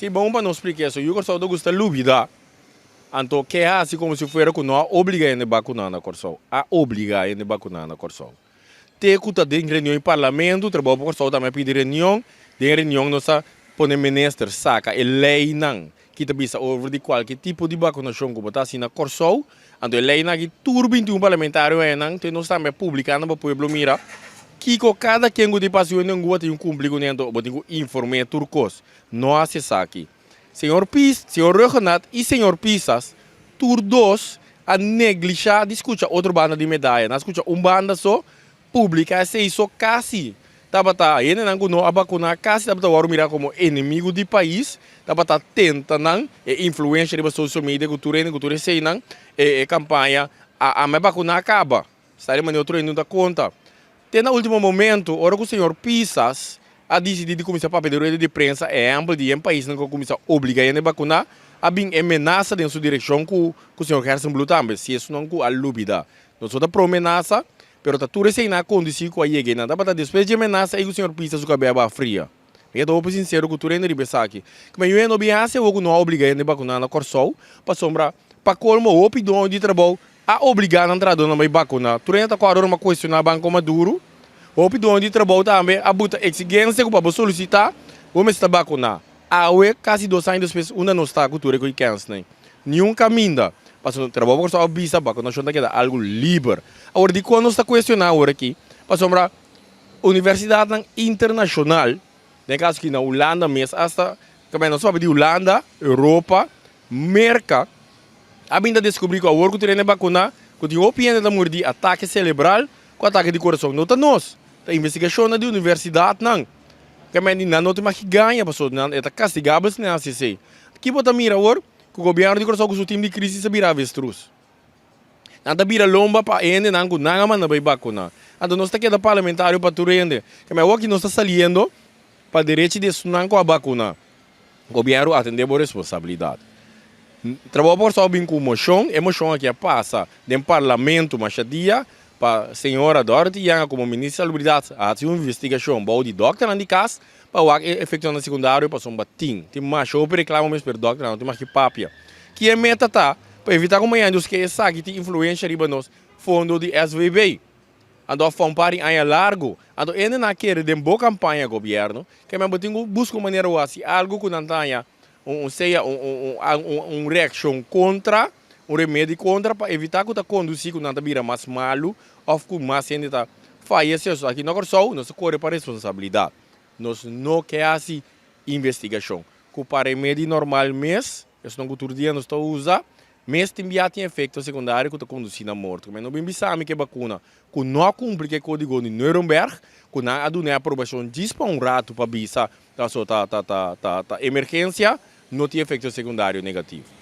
Si bon pa nos splika eso, yu Kòrsou ta gusta lubida, anto ke hasi komo si fuera ku no a obliga hende bakuná na Kòrsou. A obliga hende bakuná na Kòrsou. Te ku ta den reunion di parlamento, Trabou pa Kòrsou tambe a pidi reunion, den reunion nos a pone minister saka e leinan ki ta bisa over di kualke tipo di bakunashon ku bo ta hasi na Kòrsou. Anto e leinan aki tur 21 parlamentario haña nan, te nos tambe a publiká nan pa pueblo mira kiko kada ken ku tin pasión den Cuba tin ku kumpli kuné, anto bo tin ku inform'é tur kos. No hasi esaki. Señor Pis, señor Rhuggenaath y señor Pisas, tur dos a neglisha di scucha otro banda di medaya. Nan a scucha un banda so, publica esey so casi tabata hendenan cu no a vacuna casi tabata worde mira como enemigo di pais, tabata tenta nan e influencia riba social media cu tur hende cu tur eseynan e campaña a a vacuna a caba. Sta di manera otro hende no ta konta. Te na ultimo momento, ora ku señor Pisas a disidí di kuminsá papia den rueda di prensa, ehèmpel di e paisnan ku a kuminsá obligá hende bakuná, a bin e menasa den su direkshon ku ku señor Gerstenbluth tambe, si esunnan ku a lubidá. Nos no ta pro menasa, pero ta tur eseinan a kondusí ku a yega einan. Tabata despues di e menasa ei ku señor Pisas su kabea baha fria. Mi ta hopi sinsero ku tur hende riba esaki. Kuma yu hende no bin hasi awor ku no a obligá hende bakuná na Kòrsou, pasobra pa kolmo hopi doño di trabou a obligá nan trahadónan bai bakuná. Tur hende ta kòrda ora mi a kuestioná Banko Maduro. Hopi doño di trabou tambe a buta eksigensia ku pa bo solisitá bo mester ta bakuná. Awe, kasi dos aña despues, unda nos ta ku tur e ku e kènsnan? Niun kaminda. Pasobra Trabou pa Kòrsou a bisa bakunashon ta keda algu liber. Awor dikon nos ta kuestioná awor aki? Pasobra Universidatnan internashonal, den e kaso aki na Hulanda mes asta, kaminda nos papia di Hulanda, Europa, Merka, a bin ta deskubrí ku awor ku tur hende bakuná, ku tin hopi hende ta muri di atake selebral ku atake di kurason. No ta nos, ta investigashonnan di universidatnan. Kaminda di nan no tin mas ki gaña pasobra nan e ta kastigabel si nan hasi esei. Ki bo ta mira awor? Ku gobièrnu di Kòrsou ku su tim di krisis a bira avestrus. Nan ta bira lomba pa e hendenan ku nan a manda bai bakuna. Anto nos ta keda parlamentario pa tur hende. Keme awor ki nos ta saliendo pa derechi di esunnan ku a bakuna. Gobièrnu atendé bo responsabilidat. Trabou pa Kòrsou a bin ku un moshon. E moshon aki a pasa den parlamento masha dia pa señora Dorothy Janga komo minister di Salubridat a hasi un investigashon bou di dòkternan di kas pa wak e efektonan sekundario pasobra tin tin masha hopi reklamo mes pero dòkternan no tin mas ki papia. Ki e meta ta? Pa evitá ku mañana Dios ke esaki tin influensha riba nos fondo di SVB. Anto a fa un par di aña largu. Anto hende nan a kere den bo kampaña gobièrnu ke men bo tin ku buska un manera bo hasi algu ku nan ta haña un sea un un reakshon kontra, un remedi kontra pa evitá ku ta kondusí ku nan ta bira mas malu òf ku mas hende ta fayesé. So aki na Kòrsou nos ta kore pa responsabilidat. Nos no ke hasi investigashon ku pa remedi normal mes. Esnan ku tur dia nos ta usa, mes tin bia tin efekto sekundario ku ta kondusí na morto. Men no bin bisa mi ku e bakuna ku no a kumpli ku e kódigo di Nuremberg, ku nan a duna e aprobashon djis pa un ratu pa bisa ta so ta ta ta ta ta emergensia, no tin efekto sekundario negativo.